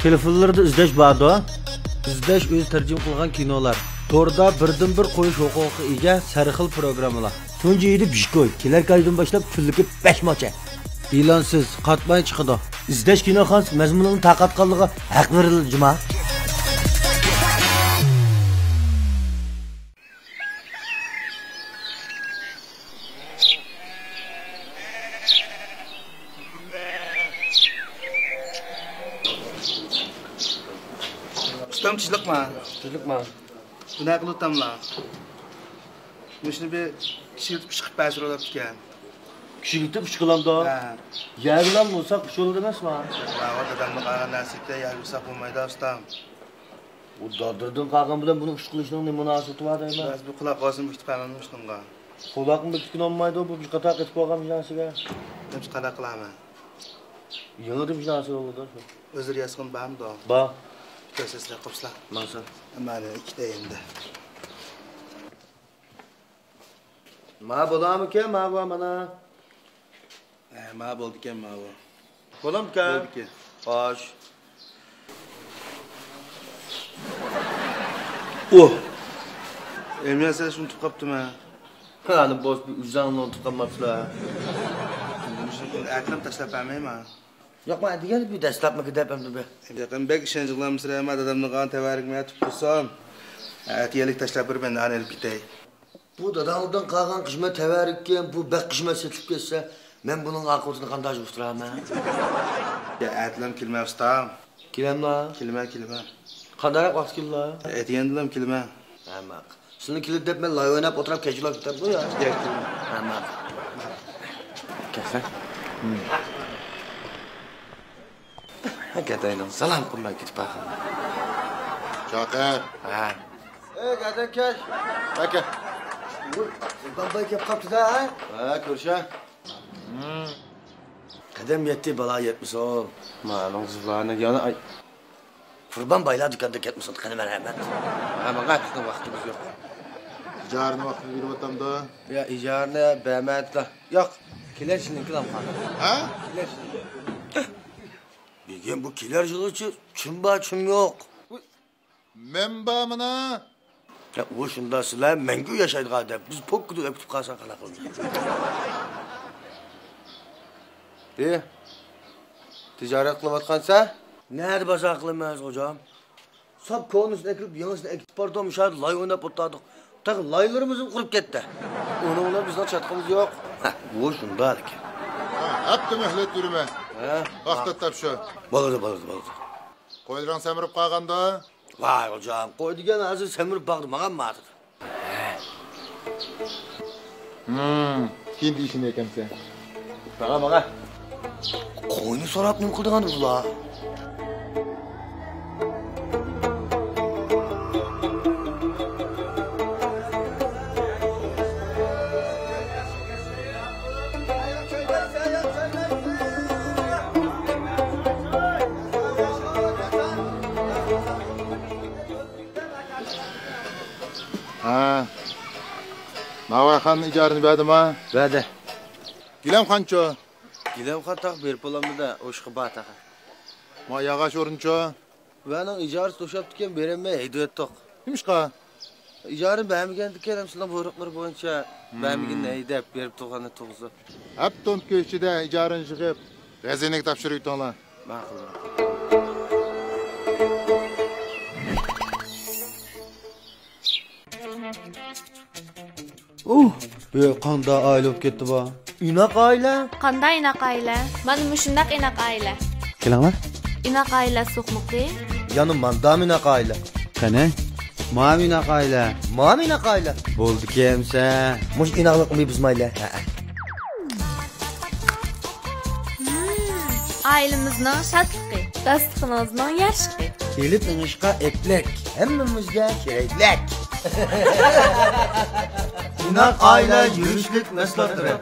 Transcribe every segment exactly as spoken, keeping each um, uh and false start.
تېلېفونلىرىدا ئىزدەش باردۇ. ئىزدەش ئۆزى تەرجىمە قىلغان كىنولار. توردا بىردىنبىر قويۇش ھوقۇقىغا ئىگە سەرخىل پروگراممىلار. تۇنجى يىلى بىشكوي. كېلەر ئايدىن باشلاپ كۈنلۈكى بەش موچە. ئېلانسىز، قاتماي چىقىدۇ. ئىزدەش كىنوخانىسى مەزمۇنىنىڭ تارقاتقانلىقىغا ھەق بېرىلىدۇ جۇما. ئۇستام، تىنچلىقما؟ تىنچلىقما. بۇ نە قىلىۋاتاملا؟ مۇشۇنى بىر كىشىلىتىپ ئىش قىلىپ بەرسىلە دەپتىكەن. كىشىلىتىپ ئىش قىلامدۇ؟ ھە. يەرگىلا بولساق ئىش بولىدۇ ئەمەسما؟ ھاۋا، دادامدىن قالغان نەرسىگە يەرگە بولساق بولمايدۇ، ئۇستام. ئۇ دادىدىن قالغان بىلەن بۇنىڭ ئىش قىلىشنىڭ نېمە مۇناسىۋىتى بار دەيمەن؟ بەس، بۇ قۇلاق بولسۇن، بىكىتىپ قالمامدۇ شۇنىڭغا؟ قۇلاقمۇ بىكىتكىلى بولمايدۇ، بۇ بىر قاتار قېتىپ قالغان بىر نەرسىگە. نېمىشقا قانداق قىلارمەن؟ يېڭىدىن بىر نەرسە بولىدۇ شۇ. ئۆزلىرى ياسىغان بارمىدۇ؟ بار. بىر سەسلەپ قوپسىلا. ماڭسا. مانا ئىككى تەيىندە. ما بولامىكەن، ما بار مانا. ھە، ما بولدىكەن، ما بۇ. بولامىكەن؟ بولدىكەن. خوش. ئۇھ. ئەمىسە شۇنى ئۇنتۇپ قاپتىمەن. ھە، ئانا بوش بىر ئۈزەڭنى ئۇنتۇپ قالماپسىلەر. ئەتىلەم تاشلاپ بەرمەيمەن. ياق، مەن دېگەن بىر دەسلەپمىكى دەپ ئەمدى بىر. يېقىن بەك ئىشەنچ قىلامسىلەر، مەن دادامنىڭ قالغان تەۋەرىكىنى ئەتىپ تۇرسام. ئەتىگەنلىك تاشلاپ بېرىپ مەن ئانى ئېلىپ كېتەي. بۇ داداڭدىن قالغان قىسمەت تەۋەرىككەن، بۇ بەك قىسمەت سېتىلىپ كەتسە، مەن بۇنىڭ ئاقىۋىتىنى قانداق ئۇقتۇرارمەن؟ يا ئەتىلەم كېلىمەن ئۇستام. كېلەملا؟ كېلىمەن، كېلىمەن. قانداقراق ۋاقىت كېلىلا؟ ئەتىگەندىلەم كېلىمەن. ھە، ماقۇل. سىلىنى كېلىدۇ دەپ مەن لاي ئويناپ ئولتۇرۇپ كەچ ئۇخلاپ كېتەمدۇ يا؟ ياق، كېلىمەن. ھە، ماقۇل. كەلسە. ھە، گاداينىڭ سالام قىلماي كېتىپ باقىڭ. چاقىر. ھە. ئەي، گاداي كەل. ئاكا. ۋوي، سۇلتان باي كەپ قاپتۇ-دە، ھە؟ ھە، كۆرۈشە. قەدەم يەتتى، بالا يەتمىسۇن. مانىڭ زۇۋانى يەنە ئاي. قۇربان بايلار دۇكاندا كەتمىسۇن، قېنى مەرھەمەت. ھە، ماڭا بىزنىڭ ۋاقتىمىز يوق. ئىجارىنى ۋاقتىدا بېرىۋاتامدۇ؟ يا، ئىجارىنى بەرمەيدۇ. ياق، كېلەر يىلنىڭكىلا قالدى. ھە؟ كېلەر يىل. بۈگۈن بۇ كېلەر يىلغىچە چۈم بار، چۈم يوق. مەن بار مانا. يا، ئۇ شۇنداق، سىلەر مەڭگۈ ياشايدىغان ئادەم. بىز پوككىدىن ئۆپۈپ قالساق قانداق قىلىمىز؟ ئى، تىجارەت قىلىۋاتقانسەن؟ نەدە بازار قىلىمەن، خوجام؟ ساپ كونىسىنى ئەكىرىپ، يېڭىسىنى ئەكىتىپ باردۇق، مۇشۇ يەردە لاي ئويناپ ئولتۇردۇق. تېخى لايلىرىمىزمۇ قۇرۇپ كەتتى. ئۇنىڭ بىلەن بىزنىڭ چاتىقىمىز يوق. ھە، بۇ شۇنداق ئىكەن. ھە، ھەپتە مۆھلەت بېرىمەن. ھە؟ ۋاقتىدا تاپشۇر. بولىدۇ، بولىدۇ، بولىدۇ. قويلىرىڭ سەمرىپ قالغاندۇ؟ ۋاي خوجام، قوي دېگەن ھازىر سەمرىپ باغدا ماڭا ماتىدۇ. ھىم، كېيىن دېيىشىنى ئەكەمسەن. ماڭا، ماڭا. قوينى سوراپ نېمە قىلىدىغان بۇلار؟ ھە. ناۋايخان ئىجارىنى بەردىما؟ بەردى. گىلەمخانچۇ؟ گىلەمخان تاق بېرىپ بولالمىدى، ئوشۇقى بار تېخى. ما ياغاچ ئورۇنچۇ؟ ۋەنىڭ ئىجارىسى توشاپتىكەن، بېرەلمەي ھەيدىۋەتتۇق. نېمىشقا؟ ئىجارىنى بەرمىگەندىكەن، ھەم سىلەرنىڭ بۇيرۇقلىرى بويىچە بەرمىگىنىنى ھەيدەپ بېرىپ تۇرغاننى تۇرغۇزۇپ. ھەپتە ئون كۈن ئىچىدە ئىجارىنى يىغىپ، خەزىنىگە تاپشۇرۇۋېتىڭلار. ماقۇل. ئۇھ، بۇ قانداق ئائىلە بولۇپ كەتتى بۇ؟ ئىناق ئائىلە. قانداق ئىناق ئائىلە؟ مانا مۇشۇنداق ئىناق ئائىلە. كېلىڭلار. ئىناق ئائىلە سوقمىقى. يەنە ماندامۇ ئىناق ئائىلە. قېنى؟ مامۇ ئىناق ئائىلە. مامۇ ئىناق ئائىلە. بولدىكەن ئەمسە. مۇشۇ ئىناقلىقنى بۇزمايلى. ھەئە. ئائىلىمىزنىڭ شادلىقى، داستىخىنىڭىزنىڭ يارىشىقى. ئېلىپ ئېڭىشقا ئەپلەك، ھەممىمىزگە كېرەكلىك. ئىناق ئائىلە يۈرۈشلۈك مەھسۇلاتلىرى.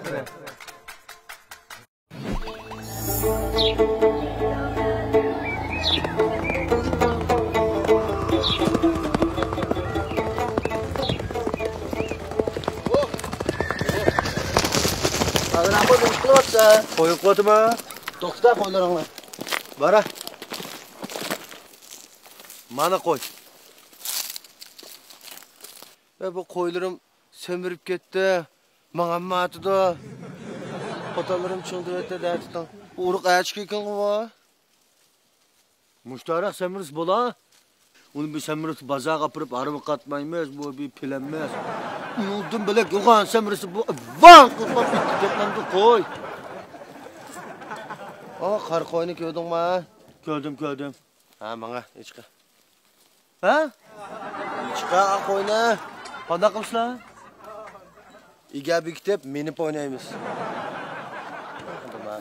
ھازىر ئاپا نېمە قىلىۋاتىسەن؟ قوي قىلىۋاتىمەن. توختا، قويلىرىڭنى. بارا. مانا قوي. ئە، بۇ قويلىرىم سەمرىپ كەتتى. ماڭالمايۋاتىدۇ. قوتانلىرىم چىڭدىۋەتتى دەتتىڭ. ئۇرۇق ئەچىكى ئىكەنغۇ بۇ. مۇشتاراق سەمرىسى بولا. ئۇنى بىر سەمرىسى بازارغا ئاپىرىپ ھارۋا قاتمايمىز، بۇ بىر پىلانمىز. ئۇنىڭدىن بۆلەك يوغان سەمرىسى بۇ ۋاڭ قىلىپ كەتمەمدۇ قوي. ئا، قارا قوينى كۆردۈڭمۇ؟ كۆردۈم، كۆردۈم. ھە، ماڭا ئېچىقا. ھە؟ ئېچىقا قوينى. قانداق قىلىسىلەر؟ ئىگە بېكىتىپ مىنىپ ئوينايمىز.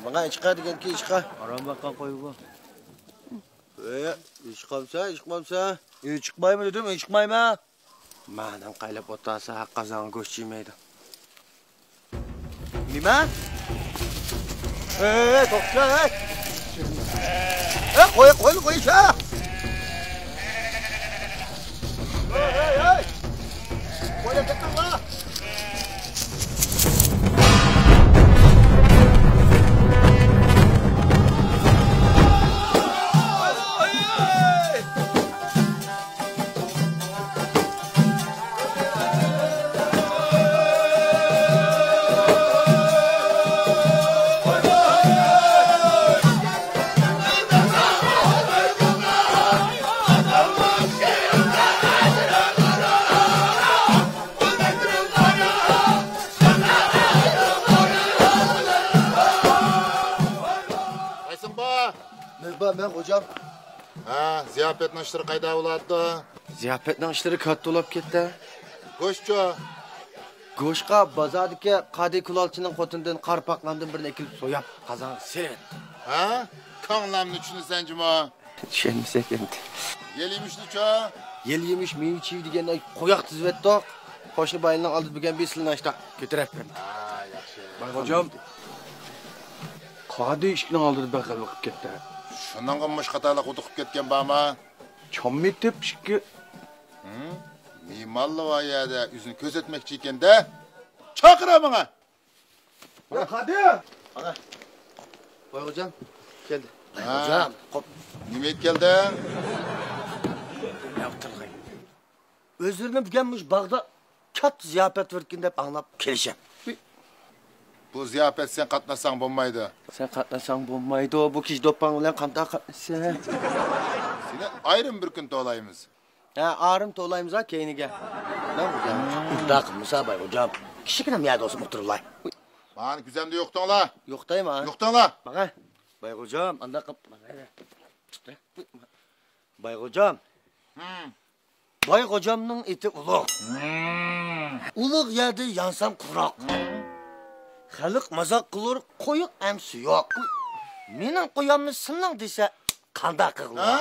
ماڭا ئېچىقا دېگەنكى ئېچىقا. ھارام باققان قوي بۇ. ئېي، ئېچىقامسەن، ئېچىقمامسەن؟ ئېچىقمايمەن دېدىم، ئېچىقمايمەن. مادەم قايلاپ ئولتۇرسا، قازانغا گۆش چىيمەيدۇ. نېمە؟ ئەي، توختاڭ، ئەي! ئەي، قوي، قوي، قوي، شا! ئەي، ئەي، ئەي! قويۇپ كەتمەڭلار! قايسىڭ بۇ؟ مەن بار، مەن خوجام. ھە، زىياپەتنىڭ ئىشلىرى قايدا بولۇۋاتىدۇ؟ زىياپەتنىڭ ئىشلىرى كاتتا بولۇپ كەتتى. گۆشچۇ؟ گۆشقا بازاردىكى قادى كۇلالچىنىڭ خوتۇنىدىن قارا پاقلاندىن بىرنى ئەكېلىپ سوياپ، قازانغا سېلىۋەتتىم. ھە؟ كۆڭلۈمنى چۈشىنىسەن جۇمۇ؟ چۈشەنمىسەك ئەمدى. يەل يېمىشنىچۇ؟ يەل يېمىش، مېۋە چىۋە دېگەننى قوياق تىزىۋەتتۇق. قوشنا بايلارنىڭ ئالدىدا بۈگۈن بىر سىلىنى ئاشتاق كۆتۈرۈپ بەردىم. ھە، ياخشى. باي خوجام، قادى ئىشىكنىڭ ئالدىدا بەخەۋەر قىلىپ كەتتى. شۇنىڭغا مۇشۇ خاتالىق ھودۇقۇپ كەتكەن بارمۇ؟ چاممىتىپ ئىشىككە. ھىم؟ مېھمانلار بار يەردە ئۆزىنى كۆرسەتمەكچى ئىكەن-دە. چاقىر ماڭا! يا قادى! ئانا. باي خوجام كەلدى. ھە. خوجام، قوپ. نېمە ئېيتىپ كەلدىڭ؟ يا ئولتۇرغاي. ئۆزلىرىنى بۈگۈن مۇشۇ باغدا كاتتا زىياپەت باركەن دەپ ئاڭلاپ كېلىشەم. بۇ زىياپەت سەن قاتناشساڭ بولمايدۇ. سەن قاتناشساڭ بولمايدۇ. بۇ كىشى دوپپاڭ بىلەن قانداق قاتنىشىسەن؟ سېنى ئايرىم بىر كۈن توۋلايمىز. ھە، ئايرىم توۋلايمىز ھە كەينىگە. مەن بۇ گەپنى ئۇنداق قىلمىسا باي خوجام. كىچىككىنە يەردە بولسا ئولتۇرۇۋالاي. مانا كۆزۈمدە يوقىتىڭلار. يوقىتايمەن. يوقىتىڭلار. ماڭا. باي خوجام، ئانداق قىلىپ. باي خوجام. ھىم. باي خوجامنىڭ ئېتى ئۇلۇغ. ھىم. ئۇلۇغ يەردە يانسام قۇراق. ھىم. خەلق مازاق قىلۇر، قويۇق ئەمسە يوق. مېنىڭ قويامنى سىلىڭ دېسە، قانداق قىلغىلى؟ ھە؟